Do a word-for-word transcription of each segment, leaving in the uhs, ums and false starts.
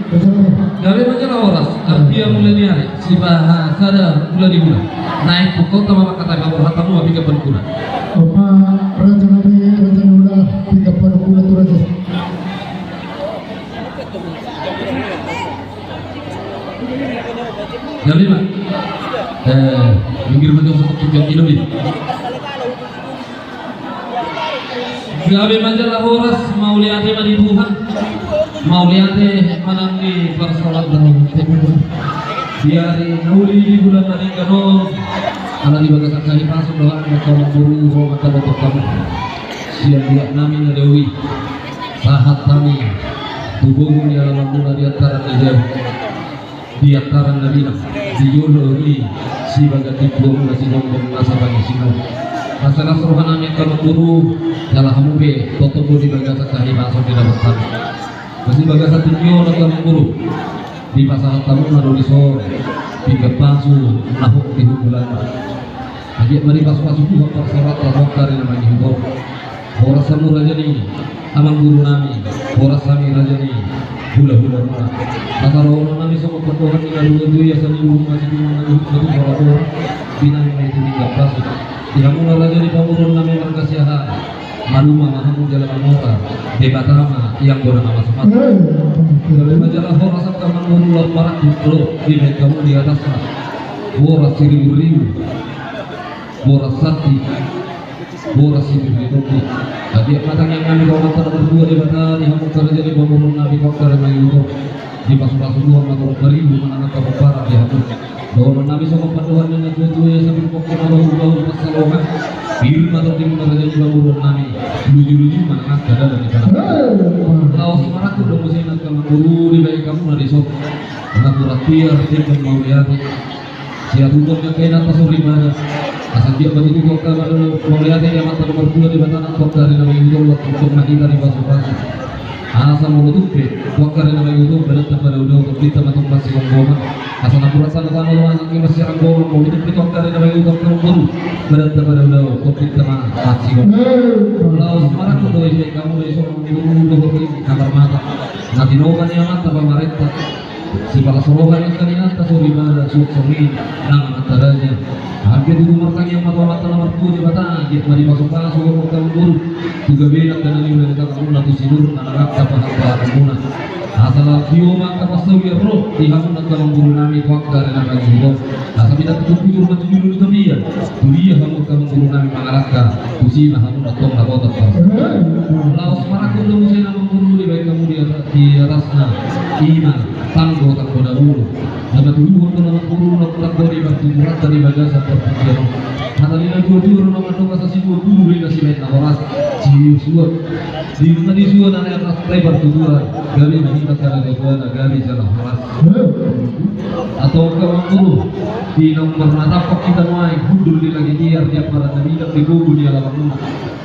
Gabe ma jala horas, artia mulia ni ari, sipahasada mulia ni bulan. Naeng pungkaonta ma mangkatai paborhatta muna piga panungkuna. Opa, raja nami, raja ni ula, piga panungkuna tu raja. Gabe ma. Eh, minggir ma jolo sahat tu jolo i. Gabe ma jala horas, mauliate ma di Tuhan. Mauliate manang di parsaoran di ari na uli di bulan na denggan on. Ala di bagasan hahipason do hami angka amangboru, ho ma taboto hamu. Sian luat nami na dao i, sahat hami tu gogo ni alamanmuna di antaran na jauh, di antaran na bilang, di jolo ni sibaga timpuanmuna, sihombong na sapangisingon. Asa las roha nami angka amangboru, jala hamu pe tongtong do di bagasan hahipason didapot hami. Asa di bagasan tingki on angka amangboru, dipasahat hamu ma do dison pinggan pasu na hot di hundulanna. Anggiat ma dipasupasu Tuhan parsaoranta tu angka ari na mangihut on. Horas hamu raja ni amangboru nami, horas hami raja ni hulahulamuna. Asa dohonon nami songon pandohan ni na dua tutu i, asa ni burung ma sidung, na mangihut ma tu boraboran, binanga ma i tu pinggan pasu. Di hamu na raja ni pamoruon nami marga Siahaan, maduma ma hamu jala mamora, Debata ma i anggo na mamasumasu. Gabe ma jala horas angka amangboru, las marangkup do dibahen hamu di atasna. Boras siriburibu, boras santi, boras siriburibu. Anggiat ma tangiang nami tu Amanta na martua Debata, di hamu angka raja ni pamoruon nami tu angka ari na mangihut on, dipasupasu Tuhan ma torop baribu manang angka pomparan di hamu. Dohonon nami songon pandohan ni na tuatua i, asa pir pongki ma bahulbahul pansalongan, pir ma tondimuna raja ni pamoruon nami, lujuluju manang angka dalan ni pansalongan. Laos marangkup do muse angka amangboru, dibahen hamu na dison napuran tiar, denggan mauliate. Siatuhon ni angka inanta soripada. Asa anggiat ma tutu tu angka mauliate ni Amanta na martua Debata nang tu angka ari na mangihut on, tongtong ma hita dipasupasu. Asa molo tung pe tu angka ari na mangihut on badanta padaodao, tondinta ma tong masihombongan. Asa napuran tano-tano do angka i masiranggongan, molo tung pe tu angka ari na mangihut on angka amangboru, badanta padaodao, tondinta ma masihombongan. Laos marangkup do i, dibahen hamu na dison amangboru, dohot i na marmata na tinopa ni Amanta pamarenta. Sipalas roha ni angka inanta soripada, suang songon i nang amanta raja. Anggiat tutu martangiang ma tu Amanta na martua Debata, anggiat ma dipasupasu hamu angka amangboru tu gabe ni angka na niula ni tanganmuna, tu sinur manang angka pahanpahanmuna. Asa lam tio ma angka pansaulian ro di hamu angka amangboru nami tu angka ari na mangihut on. Asa pinantikhon bujur ma tu julu ni tapian, tu dia hamu angka amangboru nami mangalangka, tusi ma hamu na tong dapotan. Laos marangkup do muse na amangboru, dibahen hamu di atas, di atasna, i ma tanggo, tanggo na ulu. Na patuluhon do na amangboru, na tanggo di partuturanta di bagasan partingkian on. Hata ni na tuatua do na mandok, asa sibuat bulu do i na sibahen na horas, siusuan. Di na disuan na naeng ras tai partuturan, gabe ma hita angka na denggan, gabe jala horas. Antong angka amangboru, di naung marnatampak hita nuaeng, hundul di lage tiar, di amparan na midang, di gogo ni alamanmuna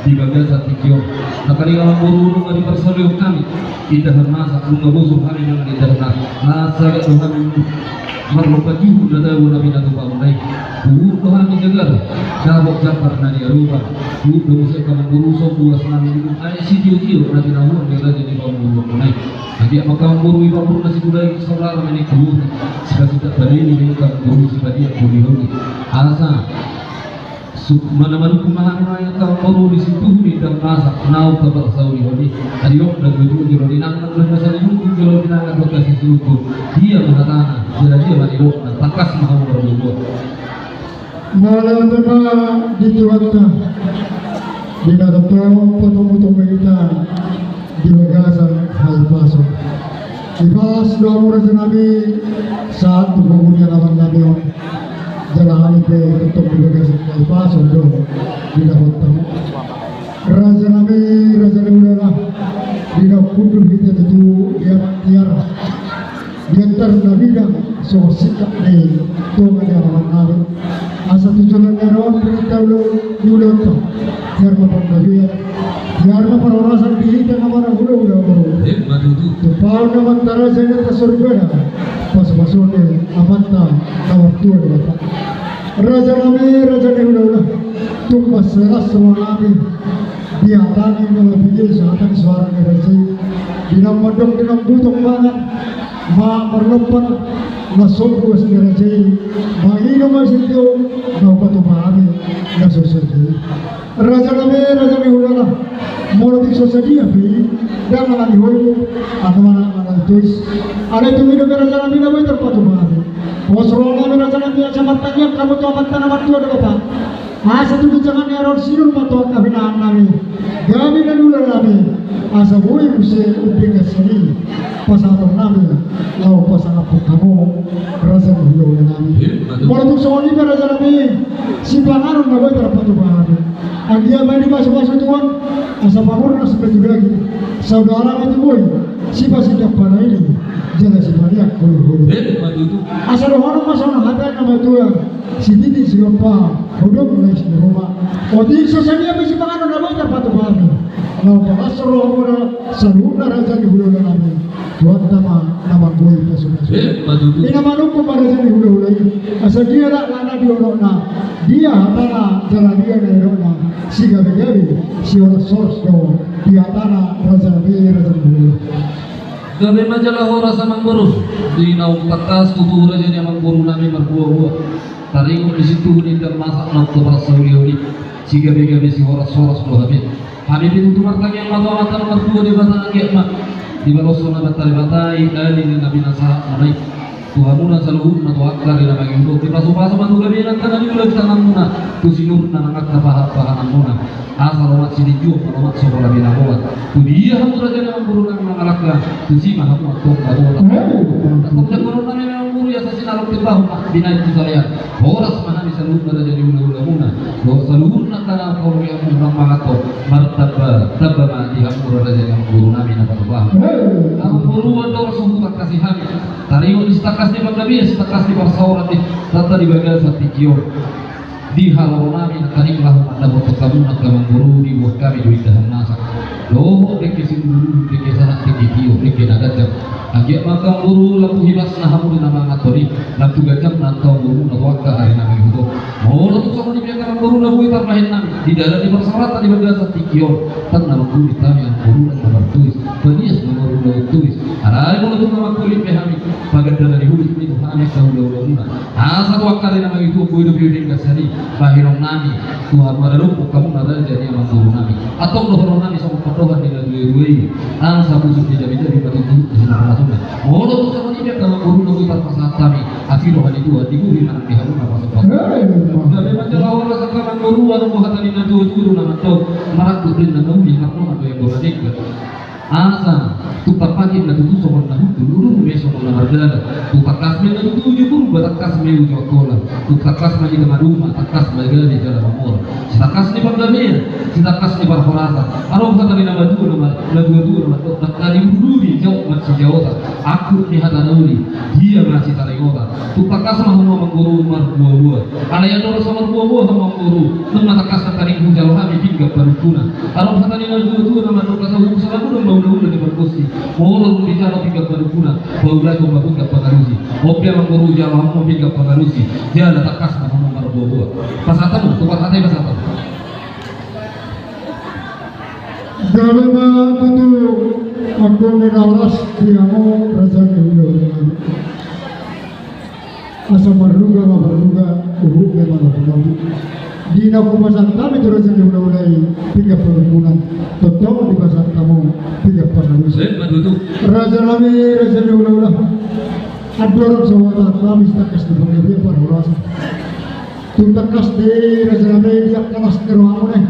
di bagasan tingki on. Nangkaning amangboru, nunga diparsaulihon hami indahan masak, nunga bosur hami mangan indahan masak. Na sagat do hami marlompan juhut na tabo na pinatupamuna i. Huhut do hami jagar dapot jambar na niaropan. Huhut do muse angka amangboru, sombu asna ni ginjang, ai sitiotio na tinahuan ni raja ni pamoruonmuna i. Anggiat ma angka amangboru, i pamurna sipulai saudara ma i, huhut sipasindak panini ma i angka amangboru, sipadiak holiholit. Asa su-, mana manungkun ma hami nuaeng angka amangboru di situhu ni indahan masak naung taparsaulihon i. Adong na dua tutu jolo di nangan, adong na sali nungkun jolo di nangan, adong na sisi nungkun. Dia ma hatana, jala dia ma nidokna, tangkas ma hamu marboaboa. Mauliate ma di Tuhanta, di na tongtong patongutongu hita di bagasan hahipason. Dipas do hamu raja nami sahat tu gogo ni alaman nami on. Jala hami pe tongtong di bagasan hahipason do didapot hamu. Raja nami, raja ni hulahula, di na hundul hita tutu di atas tiar, di antar na midang songon singkat ni tonga ni alaman nami. Asa tu joloan ni ari on, pinangido ni hulahula, tiar ma panggabean, tiar ma parhorasan di hita na marhulahula, amangboru. Emma tutu. Tumpahon ni amanta raja, inanta soripada, pasupasuon ni Amanta na martua Debata. Raja nami, raja ni hulahula, tung mansai las roha nami dihatai na mambege, dihatai suara ni raja i, di na mandok, di na butong mangan, Ma marlompan na sombu asi ni raja i, mangido ma sian tio na hupatupa hami na so sadia i. Raja nami, raja ni hulahula, molo tung so sadia pe i, ndang ala ni holi, ala ni, ala ni tois. Alai tung i dope raja nami na boi tarpatupa hami. Pos roha nami raja nami, asa martangiang hamu tu Amanta na martua Debata. Asa tu ginjang ni ari on sinur ma tohap na pinahan nami, gabe na niula nami, asa boi muse umdenggan sian i pasahaton nami laho pasangaphon hamu raja ni hulahula nami. Molo tung songon i pe raja nami, sipanganon na boi tarpatupa hami. Anggiat ma i dipasupasu Tuhan, asa pamurnas ma i tu daging, saudara ma i tu boi, sipasindak panaili, jala sipaneang huluhulu. Asa dohonon ma songon hata ni na matua, sititi sigompa, godang na isi ni ruma. Otik so sadia pe sipanganon na boi tarpatupa hami, laho palas rohamuna saluhutna raja ni hulahula nami. Tuhanta ma na manggohi pasupasu. Ina manungkun ma raja ni hulahula i, asa dia lakna di olokna, dia hatana jala dia na nidokna, sigabegabe, sihorashoras do di hatana raja nami, raja ni hulahula. Gabe ma jala horas amangboru. Di naung tangkas tutu raja ni amangboru nami marbuabua. Taringot di sintuhu ni indahan masak na umtobar sauliuli. Sigabegabe sihorashoras do hami. Hami pe tutu martangiang ma tu Amanta na martua Debata anggiat ma dibaloshon Amanta Debata i ali ni na pinasahatmuna i tu hamuna saluhutna tu angka ari na mangihut on. Dipasupasu ma tu gabe angka na niula di tanganmuna, tu sinur na nang angka pahanpahananmuna. Asa lomak sitinjuon ma lomak so pola binaboan. Tu dia hamu raja ni amangboru nami mangalangka, tusi ma hamu antong dapotan. Antong dapotan nami amangboru i asa sinalok timbahon ma binahen tu salean. Horas ma hami saluhutna raja ni hulahulamuna dohot saluhutna angka na pauli hamu nang manganhon. Martamba tamba ma di hamu raja ni amangboru nami na patupahon. Amangboru andor so hutangkasi hami. Taringot di sitangkas ni panggabean, sitangkas ni parsaoran di tata di bagasan tingki on. Di haroro nami nangkaning laho mandapothon hamu nangkin amangboru, dibuat hami do indahan masak dohot dengke simbululu, dengke sahat, dengke tio, dengke na ganjang. Anggiat ma angka amangboru lam tu hibasna hamu do na manganhon i, lam tu ganjangna angka amangboru na tu angka ari na mangihut on. Molo tung songon i pe angka amangboru na boi tarbahen nami di dalan ni parsaoranta di bagasan tingki on, tang na manggurit hami amangboru na martuis, panias ma amangboru na martuis. Alai molo tung na manggurit pe hami, paganda na nihulit ma i tu hami angka hulahulamuna. Asa tu angka ari na mangihut on boi dope denggan sian i bahenon nami tu hamu, maradophon hamu na raja ni amangboru nami. Antong dohonon nami songon pandohan ni na tuatua i, asa pusuk ni jabijabi ma tutu di sinarmasuna. Molo tung songon i pe angka amangboru na boi tarpasahat hami, asi roha ni Tuhan, dibuhi ma nang di hamu na pasupasu. Gabe ma jala horas angka amangboru, adong do hata ni na tuatua do na mandok, marangkup do inna na uli, marnongan do inna na denggan. Asa tung tapatik na tutu songon na hundul, udur ma i songon na mardalan. Tung tangkas ma i na tutu uju Purba, tangkas ma i uju Angkola. Tung tangkas ma hita maduma, tangkas ma gabe jala mamora. Sitangkas ni panggabean, sitangkas ni parhorasan. Adong hata ni na matua, na ma-, na tuatua na mandok, ndang na diuduruduri jaot marsijaotan. Angkup ni hata na uli, dia ma sitaringotan. Tung tangkas ma hamu amangboru marbuabua. Alai andor so marbuabua hamu amangboru, nunga tangkas nangkaning hujalo hami pinggan panungkunan. Adong hata ni na tuatua na mandok, asa hubus ala godang ma ulaula ni pargonsi, molo dung dijalo pinggan panungkunan, paulahon ma pinggan pangalusi. On pe amangboru, jalo hamu pinggan pangalusi, jala tangkas ma hamu marbuabua. Pasahat hamu, tukar hata i pasahat hamu. Gabe ma tutu, anggo na horas di hamu raja ni hulahulanami. Asa marruga ma marruga, uhum ma na pinauli. Di na hupasahat hami tu raja ni hulahula i pinggan panungkunan, tongtong dipasahat hamu pinggan pangalusi. Raja nami, raja ni hulahula. Andorang so hupasahat hami sitangkas ni panggabean parhorasan. Tung tangkas do i raja nami, di angka las ni rohamuna i,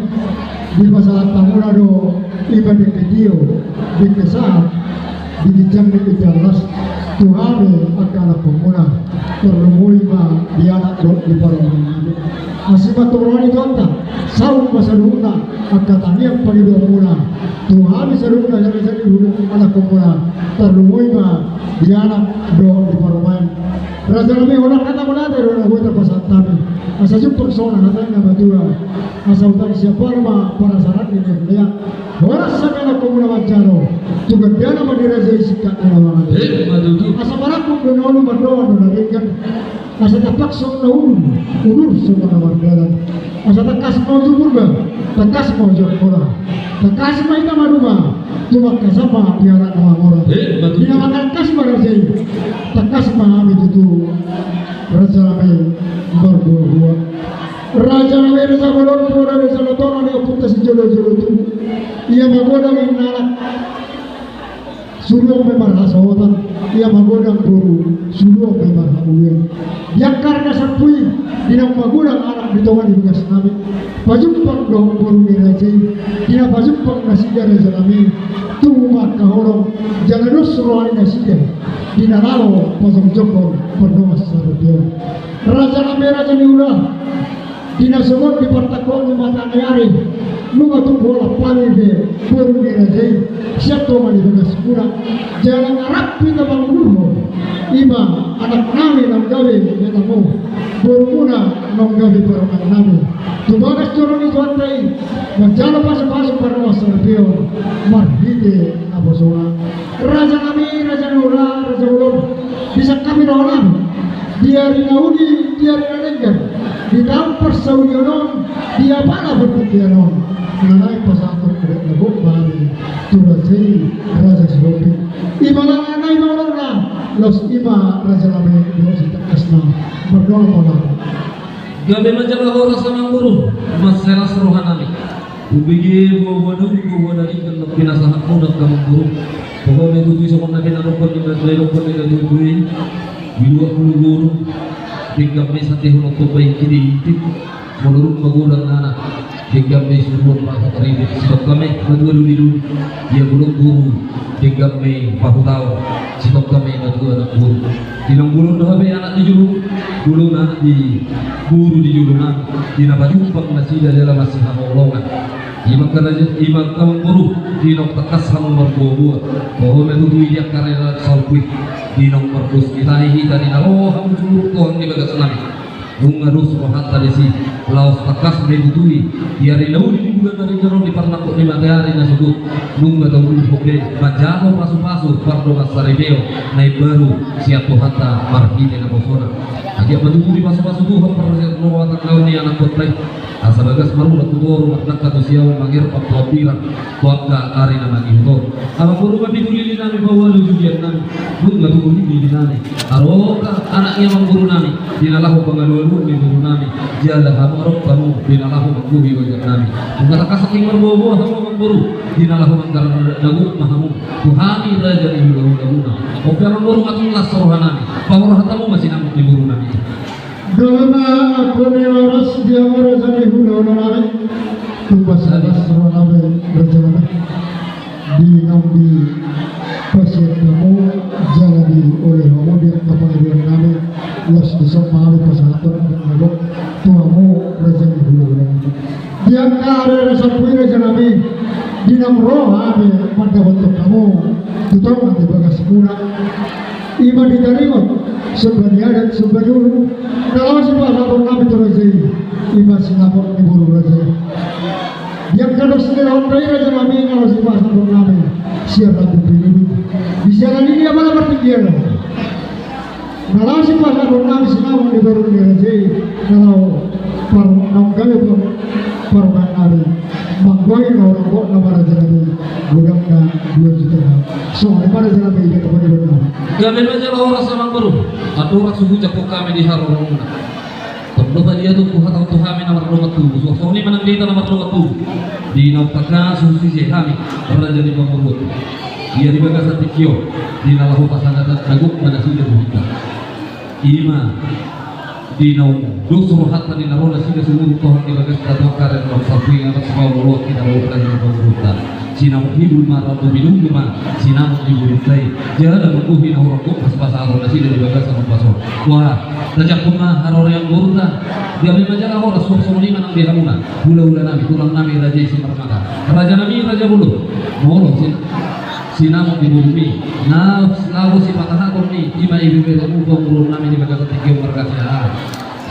dipasahat hamuna do i ma dengke tio, dengke sahat, di ginjang ni indahan las tu hami angka anakkonmuna, tarlumobi ma di anak dohot di parumaennami. Asi ma antong roha ni Tuhanta, saut ma saluhutna angka tangiang pangidoanmuna tu hami saluhutna raja ni hula anakkonmuna, tarlumobi ma di anak dohot di parumaen. Raja nami, holan hata muna do na boi tarpasahat hami. Asa jumpang songon hata ni na matua, asa utang siapar ma parasaran ni na hulahula. Horas angka anakkonmuna manjalo, tu gandana ma di raja i singkat ni na mangan. Asa marangkup do na uli, marnongan do na denggan. Asa tapak songon na udur, udur songon na mardalan. Asa tangkas ma uju Purba, tangkas ma uju Angkola. Tangkas ma hita maduma, tu mangkasampa di anak na mamora. Di na mangalangka ma raja i, Hami tutu, raja nami marboaboa. Raja nami, raja bolon, boru raja na tonga ni ompunta sijolojolo tubu. Ia magodang inna anak, suluan pe marhasohotan. Ia magodang boru, suluan pe marhamulian. Di angka ari na salpu i, di naung magodang anak di tonga ni bagas nami, pajumpang do boru ni raja i. Di na pajumpang nasida, raja nami, tubu ma angka holong jala dos roha ni nasida di na laho pajongjongkon pardongan saripeon. Raja nami, raja ni ula, di na songon di partangkoan ni mata ni ari, nunga tumpu holan pami be boru ni raja i sian tonga ni bagasmuna. Jala nunga rap hita mangudurhon, i ma anak nami naung gabe hatamu, borumuna naung gabe parumaen nami, tu bagas joro ni Tuhanta i, manjalo pasupasu pardongan saripeon marhite naposona. Raja nami, raja ni ula, raja bolon, disangkapi roha nami di ari na uli, di ari na denggan, di taon parsaulian on, di apala partingkian on, na naeng pasahathon adat na gok ma hami tu raja i, raja Sihombing. I ma lala na, i ma holongna, laos i ma, raja nami, dohot sitangkasna. Mardongan ma hami. Gabe ma jala horas, amangboru, mansai las roha nami. Hubege boaboa na uli, boaboa na denggan na pinasahatmuna, amangboru. Pokokna tutu i songon na pinadokkon ni na, na dokkon ni na tutu i. Di dua pulu boru, denggan ma i sandehon, tompa i hite-hite. Molo dung magodang anak, denggan ma i suluan rap ribut. Sitongka ma i matua doli-doli. Ia molo dung boru, denggan ma i pahutaon. Sitongka ma i matua anak boru. Di naung bolon do hape anak di jolo, bolon anak di boru di jolo nami, di na pajumpang nasida jala masihaholongan. I ma angka raja, i ma angka, amangboru, di naung tangkas hamu marboaboa. Pokokna tutu i, di angka ari na salpu i, di naung mardos ni tahi hita di na ro hamu sumurut tu hang ni bagas nami, nunga dos rohanta disi. Laos tangkas ma i tutu i, di ari na uli, di bulan na ringgaro, di parnangkok ni mataniari na sogot, nunga taudurhon be manjalo pasupasu pardongan saripeon na imbaru sian Tuhanta marhite naposona. Anggiat ma tutu dipasupasu Tuhan parsiroha tangkaon ni anakkonta i, asa bagas marurat tu toru, mardangka tu siamun, mangerpang tu hambirang tu angka ari na mangihut on. Amangboru, ma pinggan lili nami, paualu jugian nami, nunga tubu lili nami. Adong angka anak ni amangboru nami di na laho pangalualuhon ni boru nami, jala hamu adong hamu di na laho manggohi bagas nami. Nunga tangkas nangkin marboaboa hamu, amangboru, di na laho manggarar adat na gok ma hamu tu hami raja ni hulahulamuna. On pe, amangboru, ma tung las roha nami, paborhat hamu ma sinamot ni boru nami. Gabe ma, angka na horas, di hamu raja ni hulahula nami. Tung mansai las roha nami, raja nami, di naung dipasiat hamu jala dioloi hamu di angka pangidoan nami. Laos dison ma hami pasahathon adat na gok tu hamu raja ni hulahula nami. Di angka ari na salpu i, raja nami, di naung ro hami mandapothon hamu tu tonga ni bagasmuna, i ma di taringot somba ni adat, somba ni uhum, na laho sipasahaton nami tu raja i, i ma sinamot ni boru raja i. Di angka dos ni rohanta i, raja nami, na laho sipasahaton nami sian Ratu Pilipin, di sianan ni apala partingkian on, na laho sipasahaton nami sinamot ni boru ni raja i, na laho par-, naung gabe par-, parumaen nami, manggohi na hurang gok nama, raja nami, godangna dua juta. Songon i ma, raja nami, di angka pangidoan nami. Gabe ma jala horas, amangboru. Andorang so hujangkon hami di haroromuna, tong do padia tung huhatahon tu hami na mardongan tubu, suang songon i ma nang di hita na mardongan tubu, di naung tangkas husise hami raja ni pamoruon. Ia di bagasan tingki on, di na laho pasahat adat na gok ma nasida tu hita, i ma di naung dos rohanta di na ro nasida sumurut tu hang ni bagasta tu angka ari na salpu i, anak sipaolo-oloan hita dohot raja ni pamoruonta. Sinamot hibul ma rambu binundu ma sinamot ni borunta i, jala manggohi na hurang gok ma sipasahaton nasida di bagasan ombas on. Wah, tajangkon ma haroroan borunta. Gabe ma jala horas, suang songon i ma nang di hamuna hulahula nami, tulang nami raja i Simarmata, raja nami raja bolon. Molo sin-, sinamot ni borumi na laho sipatahaton i, i ma ibebere mu pamoruon nami di bagasan tingki on marga Siahaan.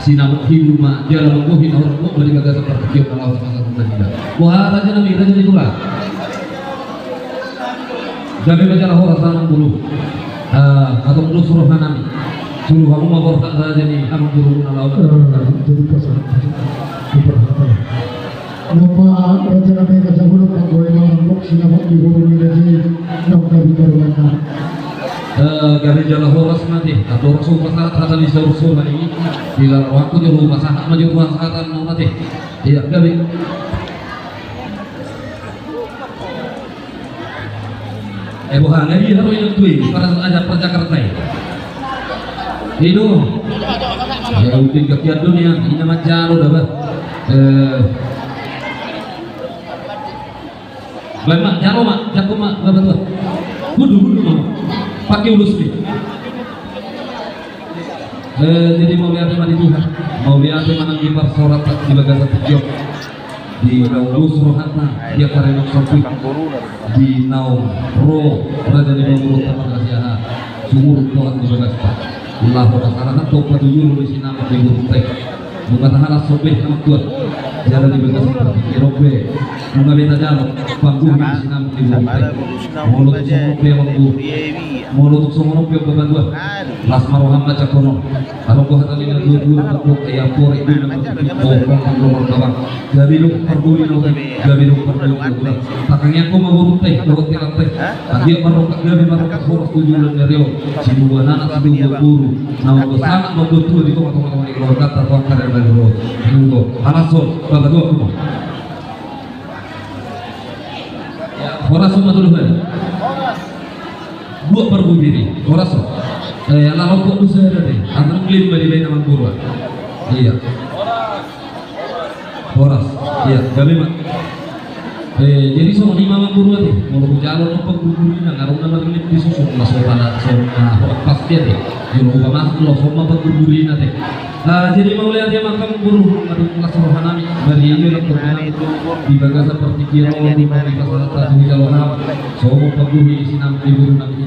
Sinamot hibul ma jala manggohi na hurang gok ma di bagasan partingkian na laho sipasahaton nasida. Boha, raja nami, raja ni tulang? Gabe ma jala horas, amangboru. Ah, hatop dos roha nami. Suru hamu ma borhat raja ni amangboru na laho. Eh, jadi pasahat, pasahat. Nama raja nami, raja bolon, manggohi na hurang gok sinamot ni boru ni raja i, naung gabe parumaen nami. Eh, gabe jala horas ma ate. Andorang so hupasahat hata ni saur sola i, di laho rohangku jolo hupasahat ma jolo hata na ate. Ia gabe. Eh, boha, nga dia ro inang tu i, para aja para Jakarta i. I do. Ia uting gakian dunia, ina manjalo da ba. Eh. Baen ma, jalo ma, jako ma, baen ma tuan. Hundu, hundu ma. Pake ulos ni. Eh, jadi mauliate ma di Tuhan. Mauliate ma nang di parsaoranta di bagasan tingki on. Di naung dos rohanta, di angka renok sampit. Di naung ro raja ni boru tama kasih aha. Sumurut Tuhan di bagasta. Laho pasahat antong patujolo di sinamot ni borunta i. Nunga tahalas sombeh na mantuan. Jala di bagasan partingkian on pe. Nunga be tajalo pangguhi di sinamot ni borunta i. Molo tung songon on pe amangboru. Molo tung songon on pe amangboru. Las ma roham baen jangkon on. Adong do hata ni na dua-dua, adong do ai ampore, dua na martipik, bohong, adong do martabang. Gabe do parboli na udan, gabe do parboli na udan. Takangiangkon ma borunta i, dohot helanta i. Anggiat marrongkap gabe, marrongkap horas tu joloan ni ari on. Siduahan anak, siduahan boru. Na mambuat sangap, mambuat tua di tonga-tonga ni keluarganta, tu angka ari na ro. Halas on, bagaduak ma. Horas on ma tuduhan. Buat parbubiri, horas on. Eh, ala rokok tu sada deh. Atau klaim ma dibaen amangboru. Ia. Horas. Ia, gabe ma. Eh, jadi songon i ma amangboru ate. Molo hujalo na parbubirina, nga adong na marlip di susun, na so tana, so na horas pasti ate. Jolo hupamasuk, laos on ma parbubirina ate. Ah, jadi mauliate ma amangboru, adong las rohanami, marhite na parbubirina. Di bagasan partingkian on, di bagasan partingkian on. Songon pangguhi di sinamot ni borunami.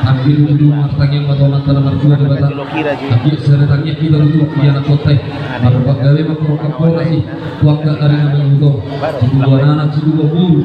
Anggiat tutu martangiang ma tu Amanta na martua Debata. Anggiat sada tangiang hita tutu di anakhonta i. Marrongkap gabe, marrongkap horas i tu angka ari na mangihut on. Siduahan anak, siduahan boru.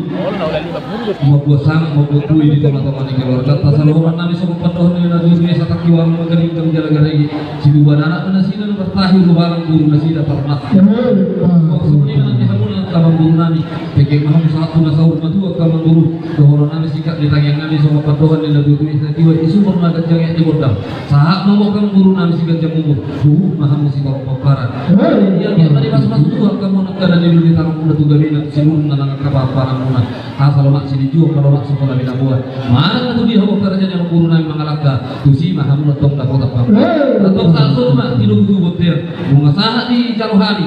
Mambuat sangap, mambuat tua di tonga-tonga ni keluarganta. Saluhutna nami songon pandohan ni na dua-dua i, satangki warung ma garinggang jala garege. Siduahan anak ma nasida na martahi tu balang boru nasida parmas. Songon i ma nang di hamuna angka amangboru nami. Pengke ma hamu sahat tu na saur matua angka amangboru. Dohonon nami singkat ni tangiang nami songon pandohan ni na dua-dua i, satiur i sumur na ganjang i di gondang. Sahat ma hamu angka amangboru nami siganjang umur. Huhut ma hamu sitorop pomparan. Ia, ia ma dipasu-pasu Tuhan hamu nang angka na niluluan ni tangan muna tu gabe na tu siluhutna nang angka parparan muna. Asa lomak silinjuang, asa lomak sikola binaboan. Manang na tu dia hamu angka raja ni amangboru nami mangalangka, tusi ma hamu antong dapotan pangkon. Antong sahat songon i ma, tido butuh bontean. Nunga sahat dijalo hami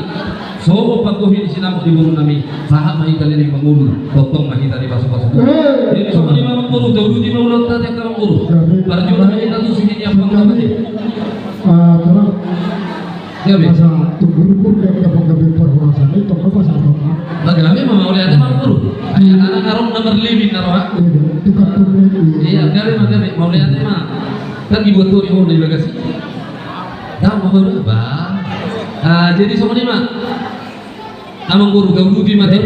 songon pangguhi di sinamot ni boru nami, sahat ma hita leleng mangolu, tongtong ma hita dipasu-pasu Tuhan. Jadi songon i ma amangboru, tauduti ma ulaonta ate angka amangboru. Parjuangan ma hita tu sini ni ampang nama ni. Ah, tolong. Gabe. Asa tu guru-guru yang dapat gabe parhorasan i, tong apa sahabat, ah? Bah, gabe ma, mauliate ma amangboru. Ai, anak adong na marlimi na roha. Iya, tukar turun itu. Iya, gabe ma, gabe, mauliate ma. Kan dibuat tu di hol di bagasi. Dah, mau baru, bah. Ah, jadi songon i ma. Amangboru, tauduti ma ate.